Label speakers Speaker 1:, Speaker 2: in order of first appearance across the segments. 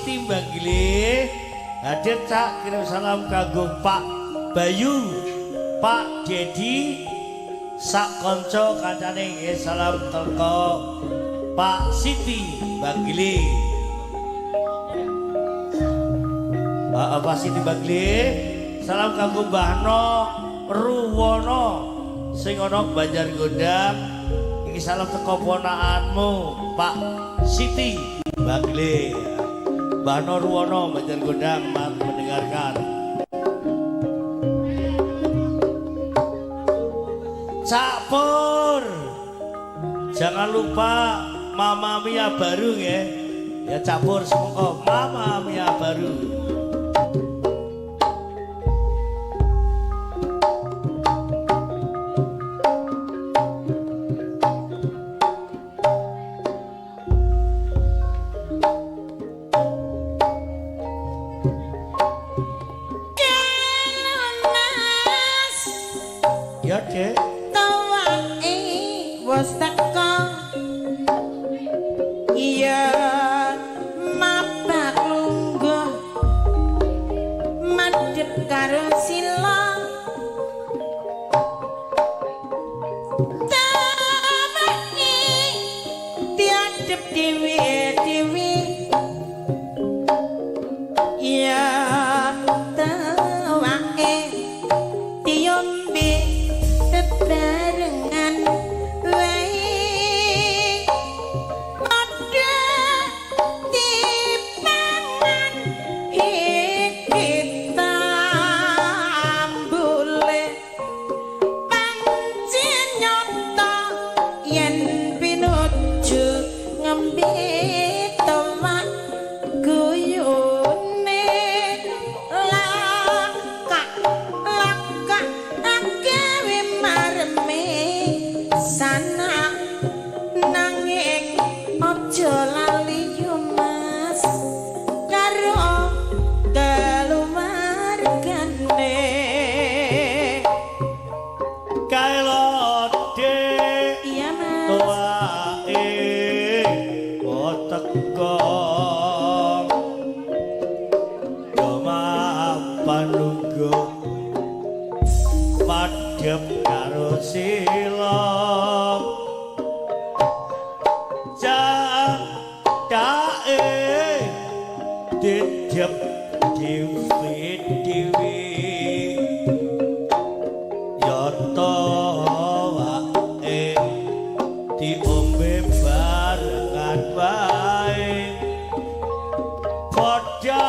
Speaker 1: Siti Mbak. Hadir Cak, kirim salam kanggo Pak Bayu, Pak Dedi, sak kanca kancane nggih, salam teko Pak Siti Mbak. Pak Siti Mbak, salam kanggo Mbah No Ruwono sing ana Banjar Gondang. Iki salam teko ponakanmu Pak Siti Mbak. Mbah No Ruwono Banjar Gondang mendengarkan. Cak Pur, jangan lupa Mama Mia baru ya. Ya Cak Pur semoga Mama Mia baru. Ya, Dek.
Speaker 2: Tawake wis teko. Iya, mabak lungguh madhep karo sila. Tawake diadep dhewe-dhewe. Iya, tawake diombe bebarengan wae. Padha dipangan iki tambule pancen nyata yen pinuju ngembe tewak guyune lakak lakak agawe mareme sana nanging aja lali yo Mas karo keluargane.
Speaker 1: Kae lho, Dik.
Speaker 2: Iya Mas.
Speaker 1: Tuwake kok teko. Yo mapan lungguh madhep karo sila. Candake didep dhewe-dhewe. Ya tawake diombe barengan wae. Padha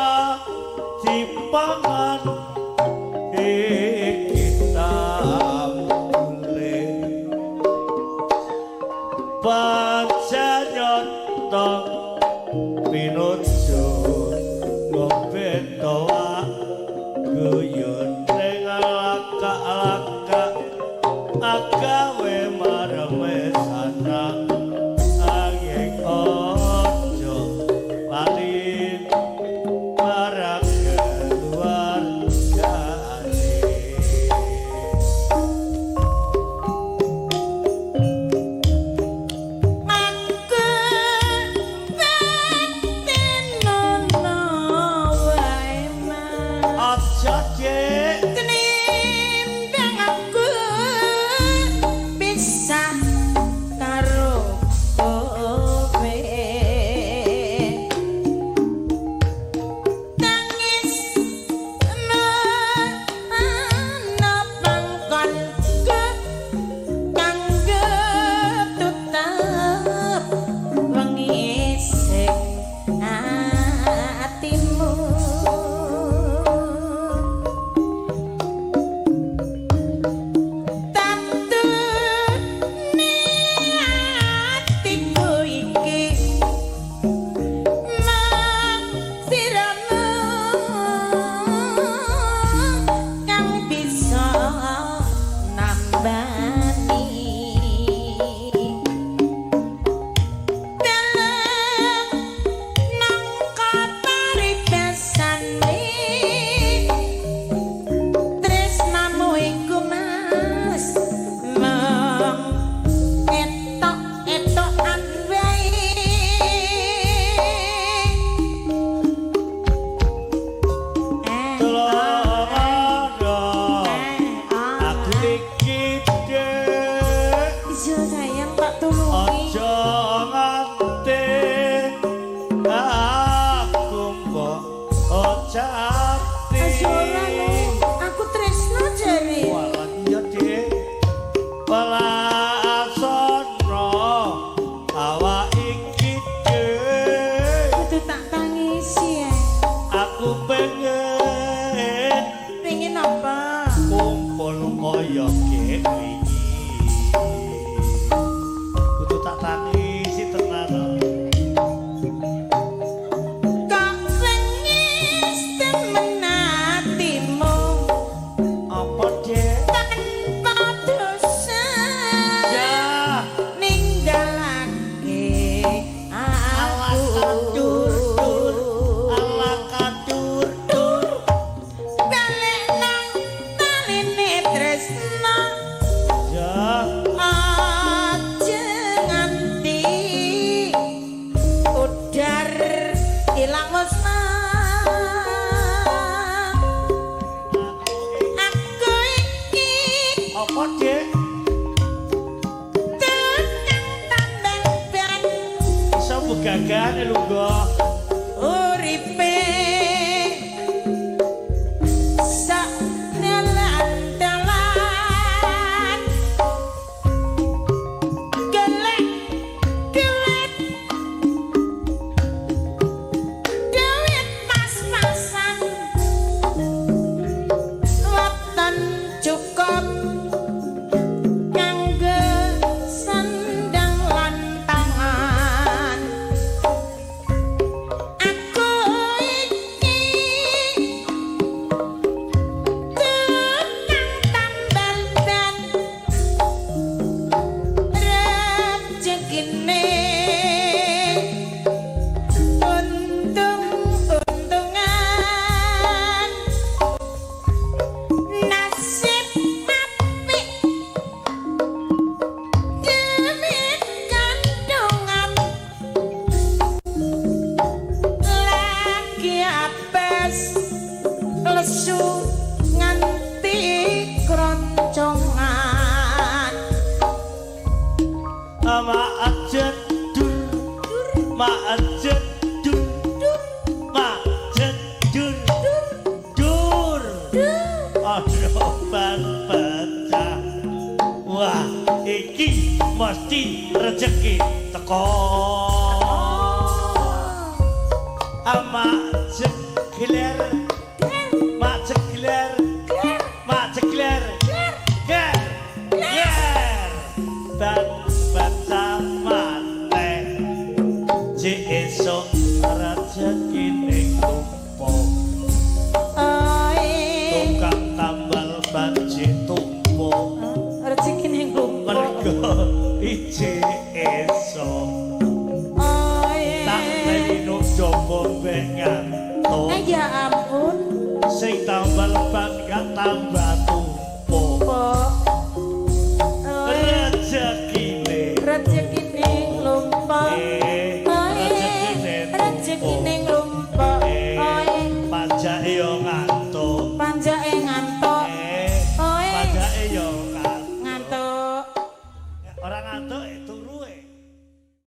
Speaker 1: dipangan iki tambule. Pancen nyata pinuju ngombe towak guyune ngalakak-lakak agawe mareme sana angin aja lali marang keluargane.
Speaker 2: Aku petenono wae Mas.
Speaker 1: Aja, Dik.
Speaker 2: Tenimbang aku
Speaker 1: iki Dek.
Speaker 2: Iya sayang tak tulungi.
Speaker 1: Aja nganti aku mbok ojati.
Speaker 2: Aja ora no, aku tresno jare.
Speaker 1: Walah iya Dik. Pelasono awak iki Dik.
Speaker 2: Kudu tak tangisi ya.
Speaker 1: Aku pengen
Speaker 2: Pengen apa?
Speaker 1: kumpul kaya wingi. Kudu tak tangisi tenan.
Speaker 2: Kok rengis temen atimu
Speaker 1: Apa Dek?
Speaker 2: tanpa dosa
Speaker 1: Ya.
Speaker 2: ninggalake
Speaker 1: Ala
Speaker 2: aku.
Speaker 1: kadur dur, ala kadur dur.
Speaker 2: Balik nang taline tresno
Speaker 1: Ya,
Speaker 2: aja nganti udar ilang musnah. Aku iki
Speaker 1: apa Dek?
Speaker 2: tukang tambal ban
Speaker 1: Iso begagane lungguh.
Speaker 2: uripe sak dalan-dalan golek duit duit pas-pasan weton cukup kanggo sandang lan pangan. Aku iki tukang tambal ban rejekine untung-untungan nasib apik duit kandungan lagi apes lesu nganti kroncongan.
Speaker 1: Ma dur, ma dur, ma dur, dur. Aduh, ban pecah. Wah, iki mesti rezeki teko. Ama jegler, ma jegler, ma jegler, ger, ger. Ban pecah maneh. Jek esuk rezekine tumpuk.
Speaker 2: Oe
Speaker 1: Tukang tambal ban jek tumpuk.
Speaker 2: rezekine nglumpuk.
Speaker 1: Mergo ije esuk
Speaker 2: Oe
Speaker 1: tak teni jombo mbek ngantuk.
Speaker 2: Ya ampun.
Speaker 1: Sing tambal ban gak tambah tumpuk.
Speaker 2: Kok oe
Speaker 1: Rezekine
Speaker 2: rezekine nglumpuk.
Speaker 1: eh
Speaker 2: Oe
Speaker 1: rezekine
Speaker 2: rezekine
Speaker 1: tumpuk.
Speaker 2: nglumpuk.
Speaker 1: Eh
Speaker 2: Oe
Speaker 1: pajake yo ngantuk.
Speaker 2: panjake ngantuk.
Speaker 1: Eh
Speaker 2: Oe
Speaker 1: pajake yo ngantuk.
Speaker 2: ngantuk.
Speaker 1: Ora ngantuk turu.